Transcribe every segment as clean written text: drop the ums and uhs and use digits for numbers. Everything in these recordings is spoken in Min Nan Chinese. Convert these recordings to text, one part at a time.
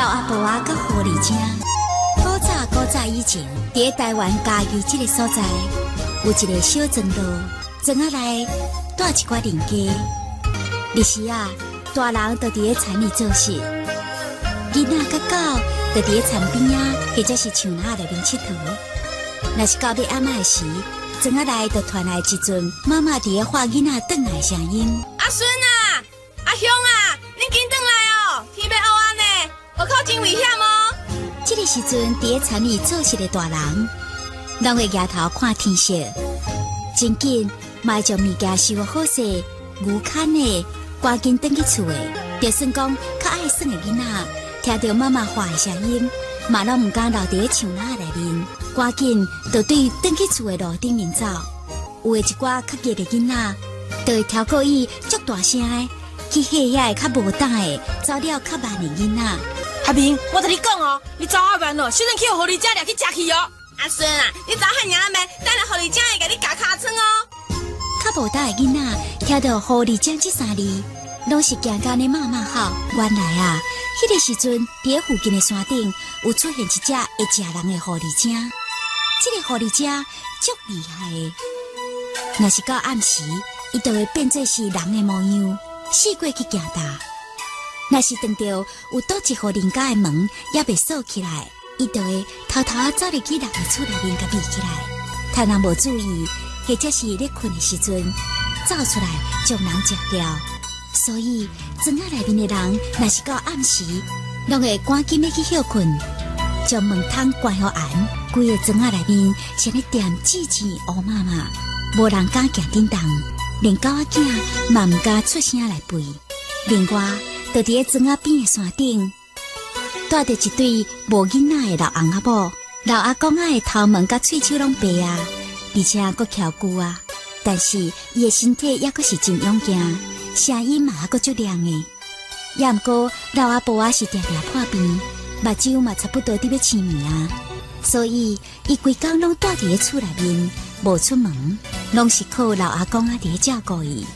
老阿婆仔佮狐狸精。古早古早以前，佇咧台灣嘉義這个所在，有一个小庄落，庄仔內住一寡人家。日時啊，大人就佇咧田裡做事，囡仔佮狗就佇咧田邊仔，或者是樹林內面𨑨迌。若是到欲暗仔的時，庄仔內就傳來一陣媽媽佇咧喊囡仔轉來的聲音。阿孫啊，阿雄啊，恁緊轉來哦，天欲黑啊呢，外口真危險哦。這个時陣，佇咧田裡做事的大人，攏會抬頭看天色，真緊嘛會將物件收好勢，牛牽的趕緊轉去厝的。就算講較愛耍的囡仔，聽著媽媽喊的聲音，嘛攏毋敢留佇咧樹林內面，趕緊就對轉去厝的路頂面走。有的一寡較激的囡仔，就會超過伊足大聲的去嚇遐个較無膽的、走了較慢的囡仔。阿明，我共你講哦，你走較慢哦，小心去予狐狸精掠去食去哦。阿孫啊，你走遐爾仔慢，等下狐狸精會共你咬尻川哦。較無膽的囡仔聽著狐狸精這三字，攏是驚甲按呢媽媽吼。原來啊，彼个時陣，佇咧附近的山頂有出現一隻會食人的狐狸精。這个狐狸精足厲害的，若是到暗時，伊就會變做是人的模樣，四處去行動。若是撞著有佗一戶人家的門猶未鎖起來，伊就會偷偷仔走入去人的厝內面，共匿起來。趁人無注意，或者是咧睏的時陣，走出來將人食掉。所以，莊仔內面的人，若是到暗時，攏會趕緊欲去歇睏，將門窗關予嚴。規个莊仔內面，像咧恬寂靜烏麻麻，無人敢行振動，連狗仔囝嘛毋敢出聲來吠。另外，就佇咧莊仔邊的山頂，蹛著一對無囡仔的老翁仔某。老阿公仔的頭毛佮喙齒攏白啊，而且閣翹舊啊，但是伊的身體猶閣是真勇健，聲音嘛猶閣足亮的。猶毋過老阿婆仔是定定破病，目睭嘛差不多佇欲青暝啊，所以伊規工攏蹛佇咧厝內面，無出門，攏是靠老阿公仔佇咧照顧伊。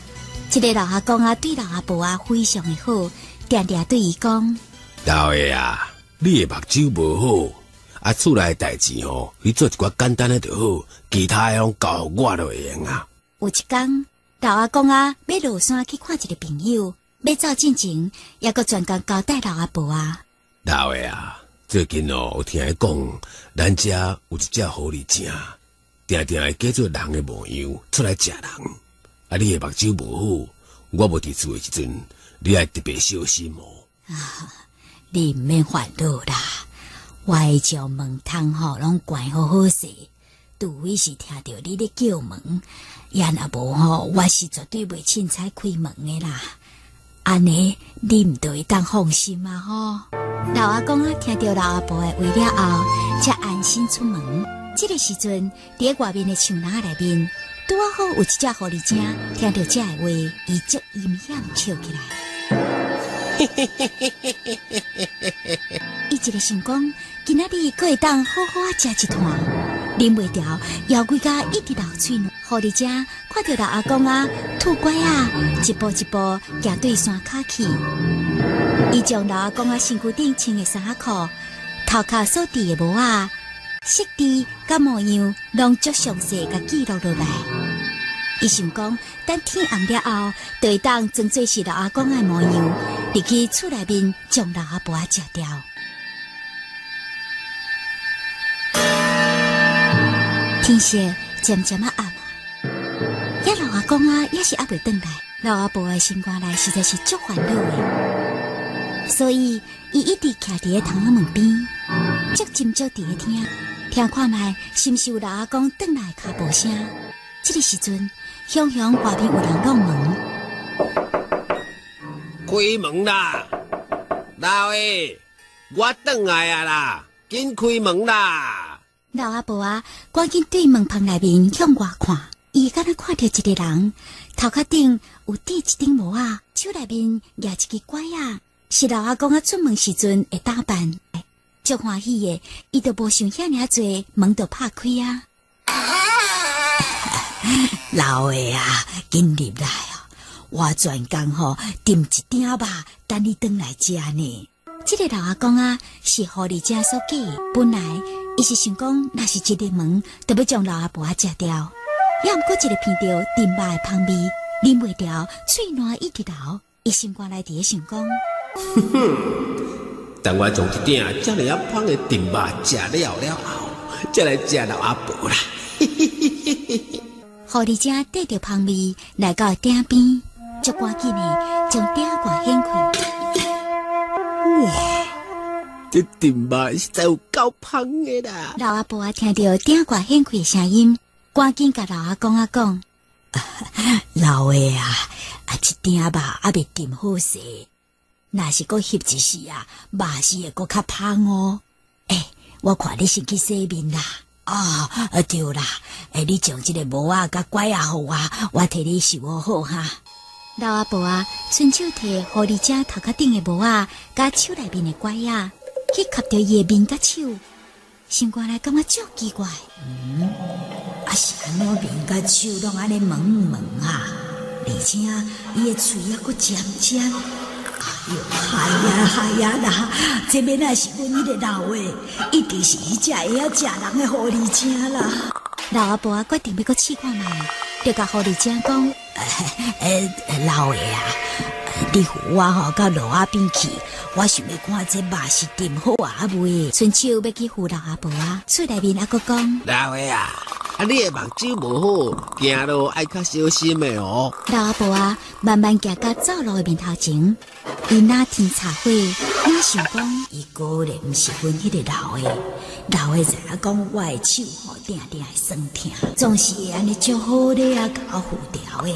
這个老阿公仔對老阿婆仔非常的好，定定對伊講：老的啊，你的目睭無好，啊，厝內的代誌吼，你做一寡簡單的就好，其他的攏交予我就會用啊。有一工，老阿公仔欲落山去看一个朋友，欲走進前，猶閣專工交代老阿婆仔。老的啊，最近哦，有聽伊講，咱遮有一隻狐狸精，定定會假做人的模樣出來食人。啊！你的目睭無好，我無佇厝的時陣，你愛特別小心哦。啊，你毋免煩惱啦，我會將門窗吼攏關好好勢，除非是聽著你咧叫門，抑若無吼，我是絕對袂凊彩開門的啦。按呢，你毋就會當放心啊吼。老阿公仔聽著老阿婆的話了後，才安心出門。這个時陣，佇咧外面的樹林內面，拄仔好有一隻狐狸精，聽著這个話，伊足陰險笑起來。伊一个想講，今仔日閣會當好好仔食一頓，忍袂牢，枵鬼甲一直流喙糞。狐狸精看著老阿公仔拄拐仔，一步一步行對山跤去。伊將老阿公仔身軀頂穿的衫仔褲、頭殼所戴的帽仔、設置佮模樣，攏足詳細共記錄落來。伊想講，等天暗了後，就會當裝做是老阿公的模樣，入去厝內面將老阿婆仔食掉。天色漸漸仔暗啊，遐老阿公仔猶是猶未轉來，老阿婆的心肝內實在是足煩惱的，所以伊一直徛佇咧窗仔門邊，足斟酌佇咧聽，聽看覓是毋是有老阿公轉來的跤步聲。這个時陣，雄雄外面有人弄門，開門啦！老的，我轉來啊啦，緊開門啦！老阿婆仔，趕緊對門縫內面向外看，伊敢若看著一个人，頭殼頂有戴一頂帽仔，手內面舉一支拐仔，是老阿公仔出門時陣的打扮。足歡喜的，伊就無想遐爾濟，門就拍開啊。老的啊，緊入來哦！我專工吼炖一鼎肉，等你轉來食呢。這个老阿公啊，是狐狸精所假的。本來伊是想講，若是一入門，就欲將老阿婆仔食掉。猶毋過一个鼻著炖肉的芳味，忍袂牢，喙瀾一直流。伊心肝內佇咧想講：哼哼，等我將這鼎遮爾仔芳的炖肉食了了後，才來食老阿婆啦！狐狸精帶著芳味來到鼎邊，足趕緊的將鼎蓋掀開。哇！這炖肉實在有夠芳的啦！老阿婆仔聽著鼎蓋掀開的聲音，趕緊共老阿公仔講：老的啊，啊，這鼎肉猶未炖好勢，若是閣翕一時啊，肉是會閣較芳哦。欸，我看你先去洗面啦。哦，對啦，欸，你將這個帽仔佮拐仔予我，我替你收好好哈。老阿婆仔，伸手提狐狸精頭殼頂的帽仔，佮手內面的拐仔，去磕著伊的面佮手，心肝內感覺足奇怪。嗯，啊是按怎面佮手攏按呢毛毛啊？而且伊的喙猶閣尖尖。哎喲，害呀害呀啦！這免若是阮彼个老的，一定是彼隻會曉食人的狐狸精啦。老阿婆仔決定欲閣試看覓，就共狐狸精講：欸，老的啊，你扶我吼到爐仔邊去，我想欲看這肉是炖好啊未？伸手欲去扶老阿婆仔，喙內面猶閣講：老的啊，啊你的目睭無好，行路愛較小心的哦。老阿婆仔慢慢行到灶爐的面頭前，伊若添柴火，若想講，伊果然毋是阮彼个老的，老的知影講我的手吼定定會酸疼，總是會按呢足好咧啊，共我扶牢的。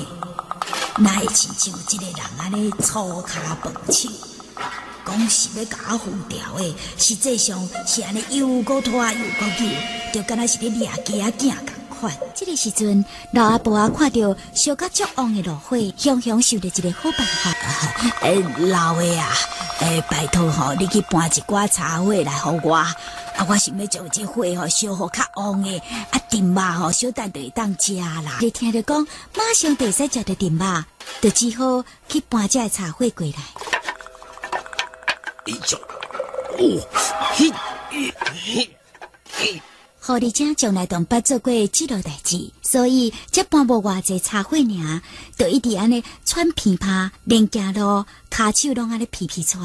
哪會親像這个人按呢粗跤笨手，講是欲共我扶牢的，實際上是按呢又閣拖又閣扭，就敢若是咧掠雞仔囝仝款。這个時陣，老阿婆仔看著燒甲足旺的爐火，雄雄想著一个好辦法。欸，老的啊，欸，拜託吼，你去搬一寡柴火來予我，啊，我想欲將這火吼燒予較旺的，啊，炖肉吼小等就會當食啦。一聽著講，馬上就會使食著炖肉，就只好去搬這个柴火過來。哎呦，哦，嘿，嘿，嘿。狐狸精從來都毋捌做過這路代誌，所以才搬無偌濟柴火爾，就一直按呢喘鼻拍，連行路跤手攏按呢皮皮掣。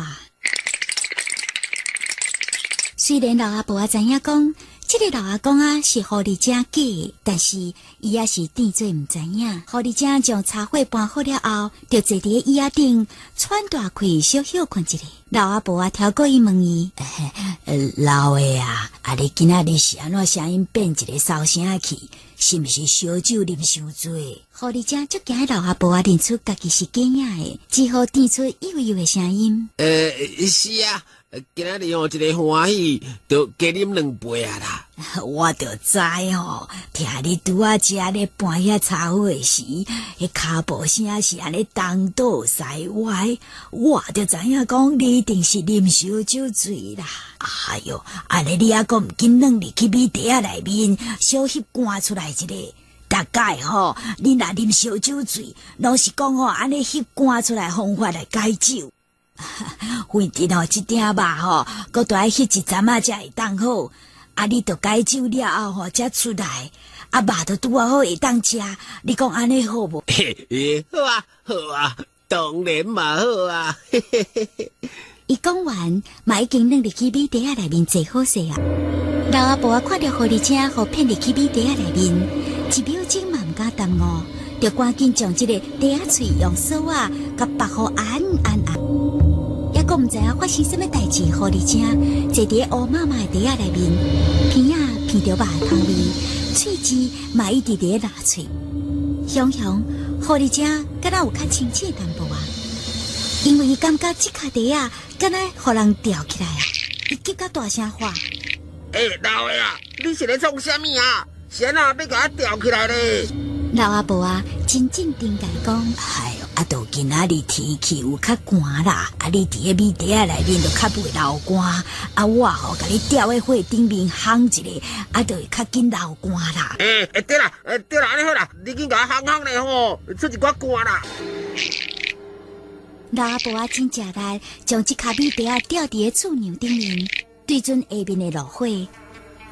雖然老阿婆仔知影講，這个老阿公仔是狐狸精假的，但是伊也是當做毋知影。狐狸精將柴火搬好了後，就坐佇咧椅仔頂，喘大氣，小歇睏一下。老阿婆仔跳過去問伊：老的啊，啊你今仔日是按怎聲音變一个騷聲去？是毋是燒酒啉傷濟？狐狸精足驚老阿婆仔認出家己是假影的，只好甜出悠悠的聲音。是啊，今仔日哦一个歡喜，就加啉兩杯啊啦。我就知吼，聽你拄仔遮咧搬遐柴火時，彼跤步聲是按呢東倒西歪，我就知影講你一定是啉燒酒醉啦。哎喲，按呢你猶閣毋緊轉入去米袋仔內面，小翕汗出來一下。逐擺吼，你若啉燒酒醉，攏是講吼按呢翕汗出來方法來解酒。反正吼，這鼎肉吼，閣著愛翕一陣仔才會當好。啊，你著解酒了後吼，才出來，啊肉就拄仔好會當食。你講按呢好無？嘿嘿，好啊，好啊，當然嘛好啊。嘿嘿嘿嘿。伊講完，嘛已經轉入去米袋仔內面坐好勢啊。老阿婆仔看著狐狸精予騙入去米袋仔內面，一秒鐘嘛毋敢耽誤，就趕緊將這个袋仔喙用索仔共縛予按按按。猶閣毋知影發生啥物代誌，狐狸精坐佇咧烏麻麻的袋仔內面，鼻仔鼻著肉的芳味，喙舌嘛一直佇咧剌喙。雄雄，狐狸精敢若有較清醒淡薄仔，因為伊感覺這跤袋仔敢若予人吊起來啊！伊急甲大聲喊：欸，老的啊，你是咧創啥物啊？是按怎欲共我吊起來咧？老阿婆仔，真鎮定共伊講：哎喲，啊，著今仔日天氣有較寒啦，啊，你佇咧米袋仔內面就較袂流汗，啊，我吼共你吊佇火頂面烘一下，啊，就會較緊流汗啦。欸欸，對啦，欸對啦，按呢好啦，你緊共我烘烘咧吼，出一寡汗啦。老阿婆仔真食力，將這跤米袋仔吊佇个厝娘頂面，對準下面的爐火，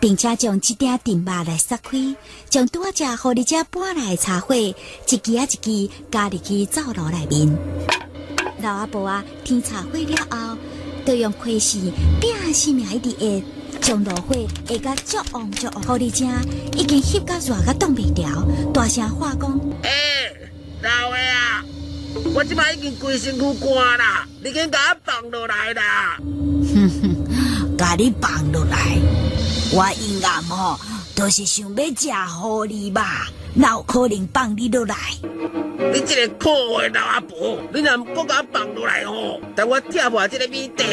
並且將這鼎燉肉來殺開，將拄仔食狐狸精搬來的柴火，一支仔一支加入去灶爐內面。老阿婆仔添柴火了後，就用開匙拼死命一直壓，將爐火壓甲足旺足旺。狐狸精已經翕甲熱甲擋袂牢，大聲喊講：欸，老的啊！我這擺已經規身軀寒啦，你緊共我放落來啦！哼哼，共你放落來，我陰暗吼，就是想欲食狐狸肉，哪有可能放你落來？你這个可惡的老阿婆，你若毋閣共我放落來吼，等我拆破這个米袋，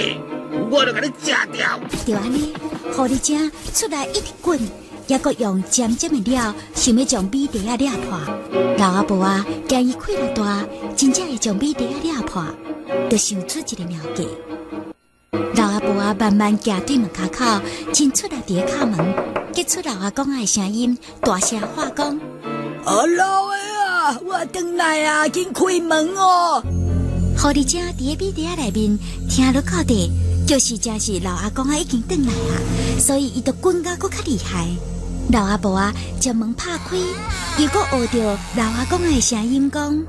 我就共你食掉。就按呢，狐狸精出來一直滾，猶閣用尖尖的料，想欲將米袋仔掠破。老阿婆仔驚伊氣力大，真正會將米袋仔掠破，就想出一个妙計。老阿婆仔慢慢行對門跤口，真出力佇咧敲門，結出老阿公仔的聲音，大聲喊講：啊，老的啊，我轉來啊，緊開門哦！狐狸精佇个米袋仔內面聽落到底，就是真是老阿公仔已經轉來啊，所以伊就滾甲閣較厲害。老阿婆仔將門拍開，又閣學著老阿公仔的聲音講：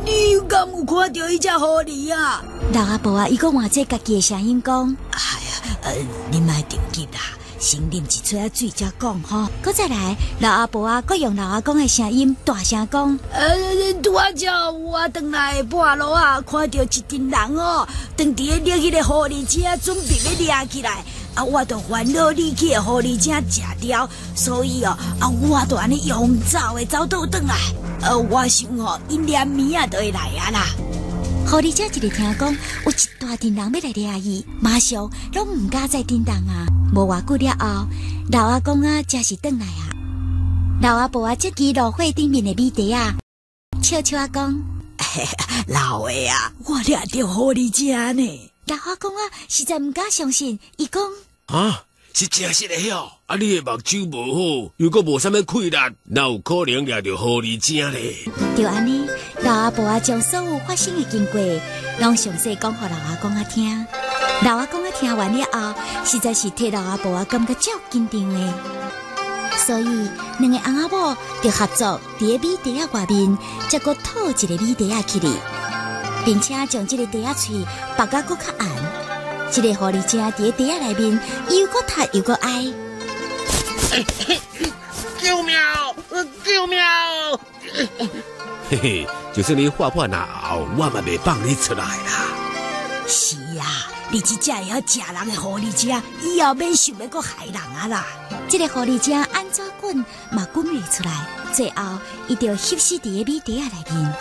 你敢有看著彼隻狐狸啊？老阿婆仔伊閣換做家己的聲音講：哎呀，你莫著急啦，先啉一撮仔水才講吼。閣再來，老阿婆仔閣用老阿公的聲音大聲講：拄仔才我轉來半路啊，看著一陣人哦，當佇咧掠彼个狐狸精，準備欲掠起來。啊！我就煩惱你去予狐狸精食掉，所以哦，啊，我就按呢用走的走倒轉來。我想吼，𪜶連暝仔就會來啊啦。狐狸精一日聽講有一大陣人欲來掠伊，馬上攏毋敢再振動啊！無偌久了後，老阿公仔才是轉來啊。老阿婆仔這支爐火頂面的米袋仔，笑笑仔講：老的啊，我掠著狐狸精呢。老阿公仔，實在毋敢相信，伊講：啊，是真實的喲！啊，你的目睭無好，又閣無啥物氣力，哪有可能掠著狐狸精咧？就按呢，老阿婆仔將所有發生的經過，攏詳細講予老阿公仔聽。老阿公仔聽完了後，實在是替老阿婆仔感覺足緊張的。所以，兩個翁仔某就合作，佇个米袋仔外面，才閣套一个米袋仔起來。並且將這个袋仔喙縛甲閣較絚，這个狐狸精佇个袋仔內面又閣踢又閣哀。救命！救命！嘿嘿，就算你喊破喉嚨，我嘛袂放你出來啦。是啊，你這隻會曉食人的狐狸精，以後免想欲閣害人啊啦。這个狐狸精按怎滾嘛滾袂出來，最後伊就翕死佇个米袋仔內面。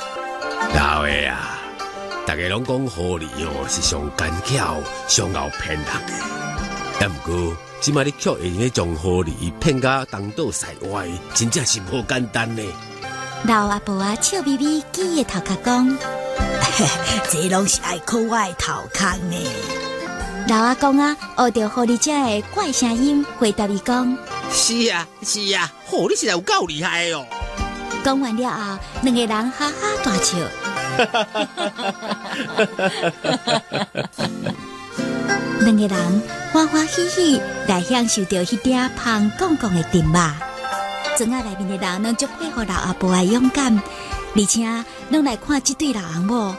老的啊！逐家攏講狐狸哦是上奸巧、上𠢕騙人的，啊，毋過這擺你卻會用將狐狸騙甲東倒西歪，真正是無簡單呢。老阿婆仔笑眯眯，舉个頭殼講：這攏是愛靠我的頭殼呢。老阿公仔，學著狐狸精的怪聲音回答伊講：是啊，是啊，狐狸實在有夠厲害哦。講完了後，兩个人哈哈大笑。兩个人歡歡喜喜來享受著彼鼎芳公公的燉肉。庄仔內面的人攏足佩服老阿婆的勇敢，而且攏來看這對老翁某。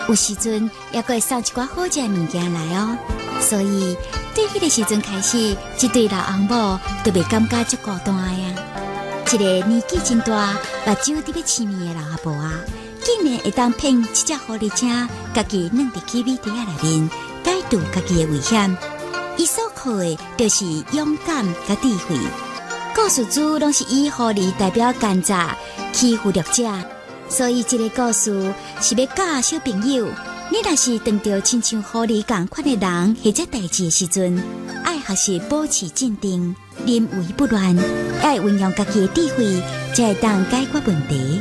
有時陣猶閣會送一寡好食的物件來哦。所以對彼个時陣開始，這對老翁某就袂感覺足孤單的啊。一个年紀真大、目睭佇咧痴迷的老阿婆啊，竟然會當騙這隻狐狸精，家己軟入去米袋仔內面，解除家己的危險。伊所靠的，就是勇敢佮智慧。故事書攏是以狐狸代表奸詐、欺負弱者，所以這个故事是欲教小朋友，你若是碰著親像狐狸仝款的人或者代誌的時陣，愛學習保持鎮定，臨危不亂，愛運用家己的智慧，才會當解決問題。